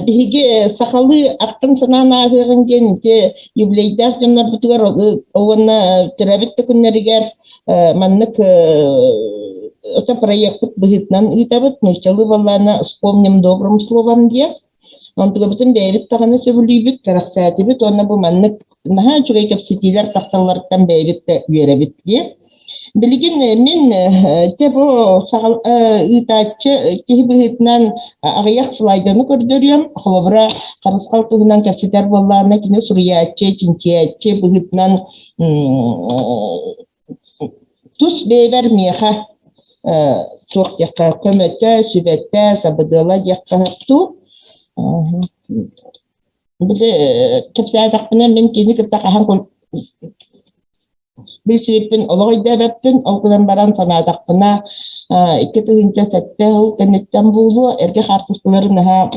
Биһиги сахалыы ахтан санаан ааһыаҕыҥ диэн ити юбилейдаах дьоннорбутугар уонна төрөөбүт да күннэригэр маннык ото проекпыт быһыытынан ыытабыт. Нууччалыы буоллаҕына «Вспомним добрым словом» диэн. Онтугабытын бэйэбит даҕаны сөбүлүүбүт, кэрэхсээтибит уонна бу маннык наһаа үчүгэй кэпсэтиилэр тахсалларыттан бэйэбит да үөрэбит диэн. Билигин мин те бу ыытааччы киһи быһыытынан аҕыйах слайданы көрдөрүөм. Холобура, Харысхал туһунан кэпсэтэр буоллаҕына, кини суруйааччы, чинчийээччи быһыытынан тус бэйэбэр миэхэ туох диэххэ көмөтө, сүбэтэ, сабыдыала диэххэ сөп дуу. Били кэпсээтэхпинэ мин кини кытта хаһан билсибиппин олох өйдөөбөппүн, ол гынан баран санаатахпына 2007 сыл кэнниттэн буолуо, эргэ хаартыскалары наһаа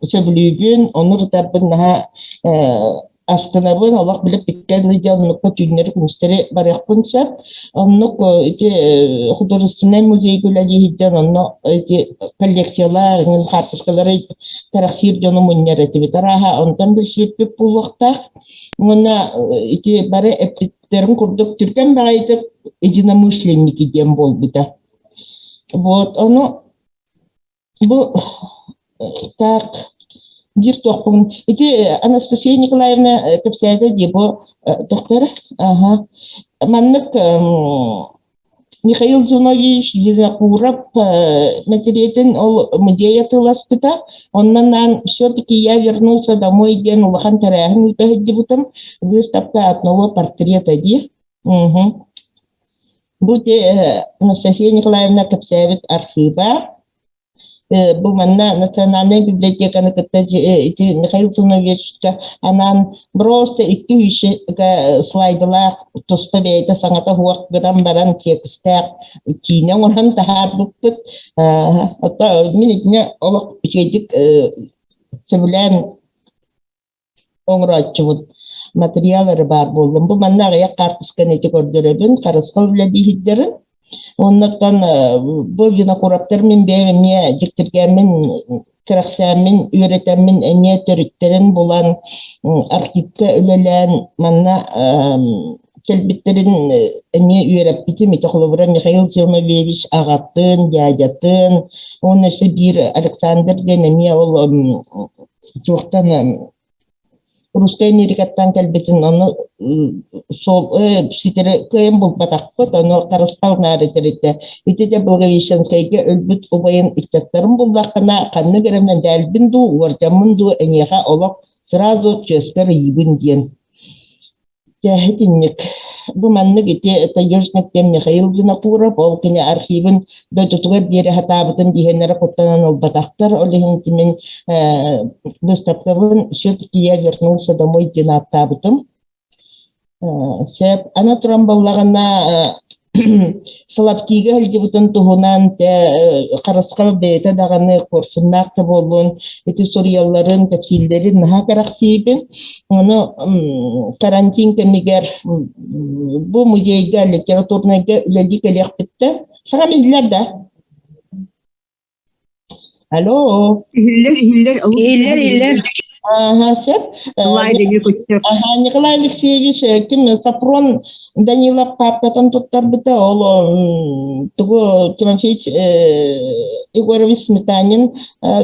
сөбүлүүбүн, ону ырытарбын наһаа астынабын, олох билип иккиэн ыйдьа оннукка түүннэри-күнүстэри барыахпын сөп. Оннук ити художественнай музейга үлэлии сылдьан онно ити коллекциялар, эҥин хаартыскалары кэрэхсиир дьону мунньар этибит. Арааһа онтон билсибиппит буолуохтаах. Уонна ити бары эппиттэрин курдук түргэн баҕайытык единомышленники диэн буолбута. Вот ону бу так биир туохпун ити Анастасия Николаевна кэпсээтэ дии бу доктор аха маннык Михаил Зиновьевич Винокуров мэтириэтин ол музей атыыласпыта. Онон все-таки я вернулся домой диэн улахан тэрээһин ыыта сылдьыбытым. Выставка одного портрета дии. Угу. Бу Анастасия Николаевна кэпсээбит архыыба. Бу манна Национальнай библиотеканы кытта ити Михаил Зиновьевичка анаан просто 200 слайдалаах туспа бэйэтэ саҥата суох гынан баран текстээх киинэ оҥорон таһаарбыппыт. Ото мин итини олох үчүгэйдик сөбүлээн оҥорооччубут матырыйаал эрэ баар буоллун. Бу манна аҕыйах хаартысканы ити көрдөрөбүн, харысхал үлэлииһиттэрин. Оннуттан бу Винокуровтар мин бэйэм эмиэ дьиктиргээммин, кэрэхсээммин, үөрэтэммин эмиэ төрүттэрин булан архивка үлэлээн манна кэлбиттэрин эмиэ үөрэппитим. Ити холобура Михаил Зиновьевич аҕатын, дядятын, уонна өссө биир Александр диэн эмиэ ол туохтан Русскай Америкаттан кэлбитин ону суол ситэри кыайан булбатахпыт, ону харысхал наара тэрилтэ. Ити да Благовещенскайга өлбүт убайын ыччаттарын буллаххына, ханнык эрэ мэдээлбин дуу, уордьаммын дуу эйиэхэ олох сразу чүөскэр ыйыыбын диэн. Дьэ, итинник. Бу маннык ити таежник диэн Михаил Винокуров, ол кини архивын дойдутугар биэрэ сатаабытын биһиэннэрэ куттанан ылбатахтар. Ол иһин ити мин выставкабын «Все-таки я вернулся домой» диэн ааттаабытым. Сөп. Аны туран буоллаҕына Соловкига сылдьыбытын туһунан тэ Харысхал бэйэтэ даҕаны куорсуннаах да буоллун, ити суруйалларын, кэпсииллэрин наһаа кэрэхсиибин. Ону карантин кэмигэр бу музейга, литературнайга үлэлии кэлиэхпиттэн саҥам иһиллэр да? Алло. Иһиллэр, иһиллэр, олус Иһиллэр, иһиллэр. Ага, сөп. Слайд эмиэ көстөр. Ага, Николай Алексеевич ким Сапрон Данилов паапкатын туттарбыта, ол тугу Тимофей Егорович Сметанин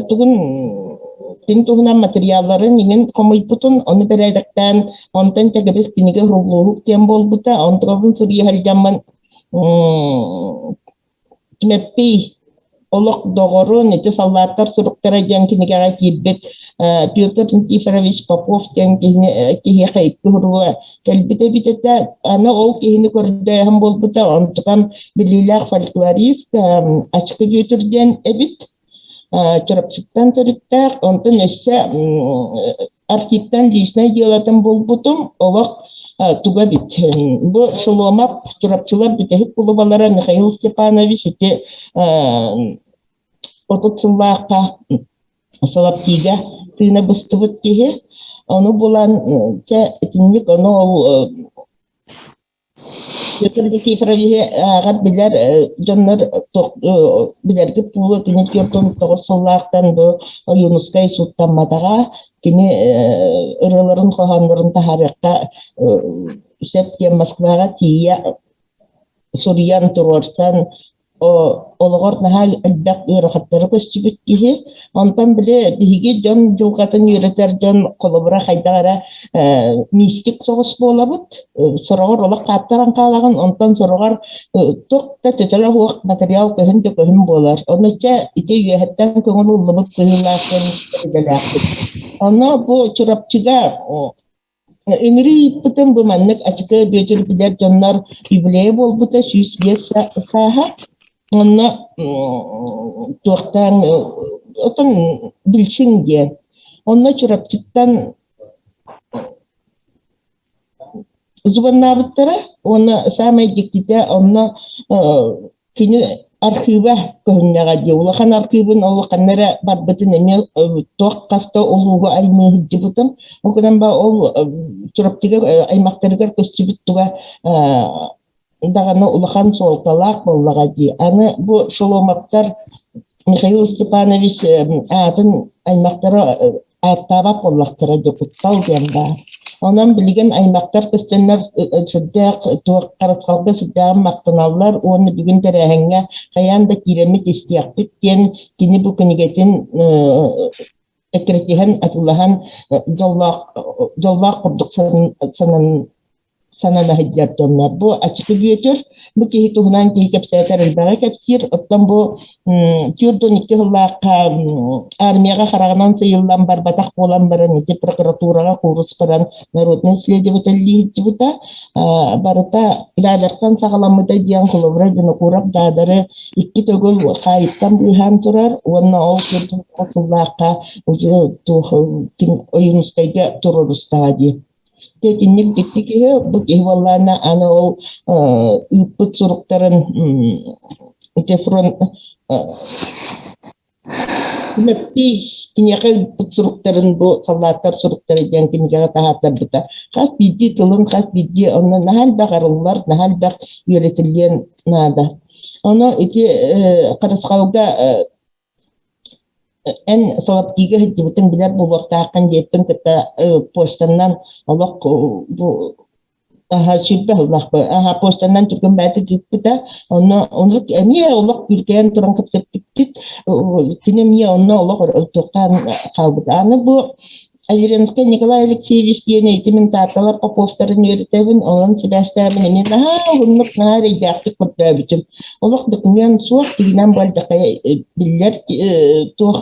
тугун кини туһунан материалларын иҥин хомуйбутун, ону бэрээдэктээн, онтон чэгэбис кинигэ уһуллууһук диэн буолбута, онтугабын суруйа сылдьаммын Түмэппий олох доҕорун, ити саллааттар суруктара диэн кинигэҕэ киирбит Петр Никифорович Попов диэн киһини киһиэхэ икки уруга кэлбит эбит этэ. Аны ол киһини көрдөөһүн буолбута, онтукам биллиилээх фольклорист Ачкы Бүөтүр диэн эбит. Чурапчыттан төрүттээх, онтон өссө архивтан личнай дьыалатын булбутум, олох туга эбит. Бу Шоломов Чурапчылар бүтэһик кулубалара Михаил Степанович ити 30 сыллаахха Соловкига тыына быстыбыт киһи. Ону булан, чэ, итинник ону ол. Петр Никифоровиһы ааҕар билэр дьоннор билэргит буолуо кини 49 сыллаахтан бу Ойуунускай сууттамматаҕа, кини ырыаларын хоһооннорун таһаарыахха сөп диэн Москваҕа тиийэ суруйан туруорсан олоҕор наһаа элбэх ыарахаттары көстүбүт киһи. Онтон били биһиги дьон дьылҕатын үөрэтэр дьон холобура хайдах эрэ мистик соҕус буолабыт. Сороҕор олох хааттаран хаалаҕын, онтон сороҕор туох да төтөлө суох материал көһүн да көһүн буолар. Ону чэ ити үөһэттэн көҥүл ыллыбыт быһыылаах диэн идэлээхпит. Онно бу Чурапчыга Ыҥырыы ыыппытым бу маннык ачыкы Бүөтүр билэр дьоннор юбилейа буолбута 105 сааһа. Онно туохтаан отон билсиҥ диэн. Онно Чурапчыттан зубаннаабыттара уонна саамай дьиктитэ онно Кини архыыба көһүннэҕэ дии. Улахан архыыбын ол ханна эрэ барбытын эмиэ туох хас да улууһу аймыы сылдьыбытым. Ол гынан ба ол Чурапчыга аймахтарыгар көстүбүт туга даҕаны улахан суолталаах буоллаҕа дии. Аны бу Шоломовтар Михаил Степанович аатын аймахтара ааттаабат буоллахтара дьэ куттал диэн баар. Онон билигин аймахтар көстөннөр сүрдээх туох харысхалга сүрдээҕин махтаналлар уонна бүгүн тэрээһиҥҥэ хайаан да киирэммит истиэхпит диэн кини бу кинигэтин эккирэтиһэн атыылаһан дьоллоох дьоллоох курдук санан санана сылдьар дьоннор. Бу Ачыкы Бүөтүр, бу киһи туһунан киһи кэпсээтэр элбэҕи кэпсиир. Оттон бу 42 сыллаахха армияҕа хараҕынан сыйыллан барбатах буолан баран ити прокуратураҕа куурус баран народнай следователлии сылдьыбыта. Барыта Даадартан саҕаламмыта диэн холобура Винокуров Даадары икки төгүл хаайыттан быыһаан турар уонна ол сыллаахха уже туох Ойуунускайга туруорустаҕа дии. Дьэ итинник дьикти киһи, бу киһи буоллаҕына аны ол ыыппыт суруктарын ити фронт Түмэппий киниэхэ ыыппыт суруктарын бу саллааттар суруктара диэн кинигэҕэ таһааттарбыта. Хас биирдии тылын, хас биирдии онно наһаа элбэх арыллар, наһаа элбэх үөрэтиллиэн наада. Ону ити Харысхалга Эн Соловкига сылдьыбытыҥ билэр буолуохтааххын диэппин кытта почтанан олох бу аһа 20 сыллаахпын аһа почтанан түргэн бэйэтэ ыыппыта онно оннук эмиэ олох күүркэйэн туран кэпсэппиппит кини эмиэ онно олох туохтаан хаалбыта аны бу Аверинскай Николай Алексеевич диэн ити мин Таатталар Поповтарын үөрэтэбин, онон сибээстээбин эмиэ наһаа уһуннук, наһаа эрэйдээхтик көрдөөбүтүм. Олох документ суох, тигинэн буолдахха биллэр туох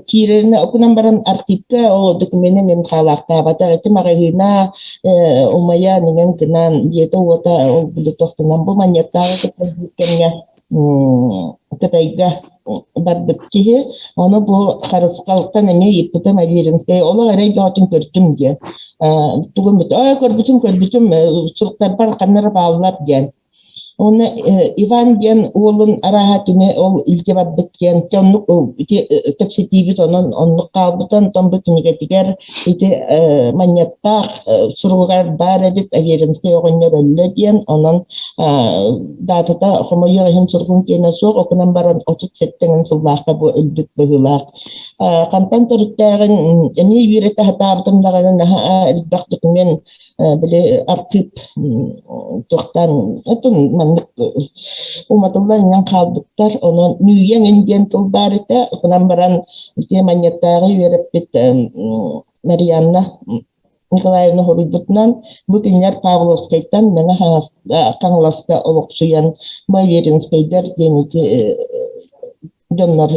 киирэринэ окунан баран архивка ол докуменын эн хаалаахтаабатах ити маҕаһыына умайан иҥэн гынан дьиэтэ-уота ол били туохтанан бу манньыаттааҕы кытта биир кэмҥэ Кытайга барбыт киһи, ону бу Харысхалтан эмиэ ыйыппытым Аверинскай олох эрэй бөҕөтүн көрдүм диэн. Тугум көрбүтүм көрбүтүм суруктарбар ханна эрэ бааллар диэн. Уонна Иван диэн уолун арааһа кини ол илдьэ барбыт диэн оннук ити кэпсэтиибит онон оннук хаалбыта онтон бу кинигэтигэр ити манньыаттаах суругар баар эбит Аверинскай оҕонньор өллө диэн онон даатата хомойуох иһин сургун киэнэ суох окунан баран 37 сыллаахха бу өлбүт быһыылаах. Хантан төрүттээҕин эмиэ үөрэтэ сатаабытым даҕаны наһаа элбэх документ били архыып туохтан отун маннык уматыллан иҥэн хаалбыттар. Онон Нүүйэҥ ин диэн тыл баар этэ. Окунан баран ити манньыттааҕы үөрэппит Марианна Николаевна хоруйбутунан, бу кинилэр Павловскайтан Мэҥэ Хаҥаласка олохсуйан Боверинскайдар диэн ити дьоннор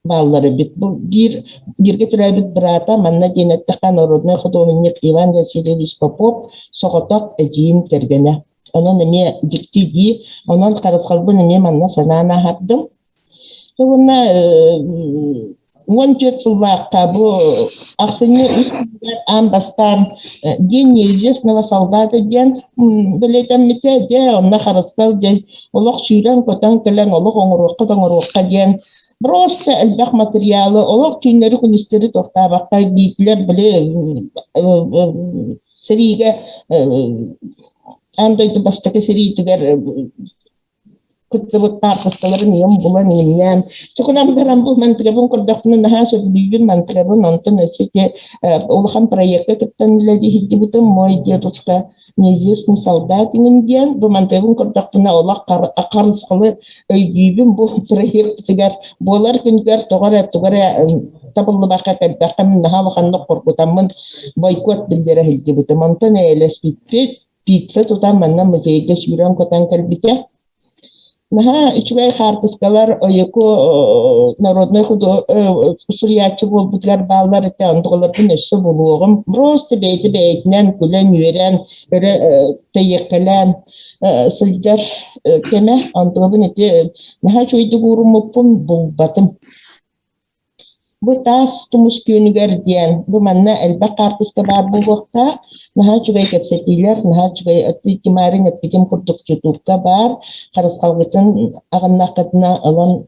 бааллар эбит. Бу биир бииргэ төрөөбүт быраата манна диэн эттэххэ народнай худуоһунньук Иван Васильевич Попов соҕотох эдьиийин кэргэнэ. Онон эмиэ дьикти дии. Онон харысхалбын эмиэ манна санаан аһардым. Уонна 14 сыллаахха бу ахсынньы үс күнүгэр аан бастаан День неизвестного солдата диэн бэлиэтэммитэ. Дьэ, онно харысхал диэн олох сүүрэн-көтөн кэлэн олох оҥоруохха да оҥоруохха диэн просто элбэх материалы олох түүннэри-күнүстэри тохтообокко Гитлер били сэриигэ. Аан дойду бастакы сэриитигэр кыттыбыт хаартыскаларын ийэм булан иҥнээн чукунан баран бу мантыгабын көрдөхпүнэ наһаа сөбүлүүбүн мантыгабын онтон өссө ити улахан проекка кыттан үлэлии сылдьыбытым мой дедушка неизвестный солдат иҥин диэн бу мантыгабын көрдөхпүнэ олох харысхалы өйдүүбүн бу проекпытыгар буолар күнүгэр тоҕо эрэ тугу эрэ табыллыбакка кэлбэххэ мин наһаа улаханнык хоргутаммын бойкот биллэрэ сылдьыбытым онтон эйэлэспиппит пицца тутан манна музейга сүүрэн-көтөн кэлбитэ. Наһаа үчүгэй хаартыскалар Ойуку народнай суруйааччы буолбутугар бааллар этэ, онтугаларбын өссө булуоҕум. Просто бэйэтэ бэйэтинэн күлэн-үөрэн, өрө тэйиэккэлээн сылдьар кэмэ. Онтугабын ити наһаа үчүгэйдик ууруммуппун булбатым. Бу таас тумус күөнүгэр диэн бу манна элбэх хаартыска баар буолуохтаах. Наһаа үчүгэй кэпсэтиилэр, наһаа үчүгэй тимарин эппитим курдук ютубка баар. Харысхалгытын аҕыннаххытына ылан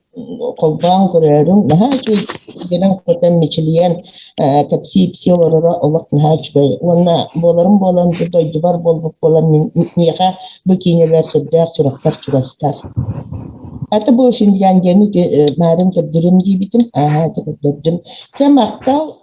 холбоон көрөөрүҥ. Наһаа үчүгэй гынан мичилийэн кэпсии-ипсии олороро олох наһаа үчүгэй. Уонна буоларым буолан бу дойдубар буолбут буолан миэхэ бу киинэлэр сүрдээх сүрэхпэр чугастар. Аты бу Финляндияны маарын көрдөрүм диэбитим. Ааһа, ити көрдөрдүм. Чэ, махтал.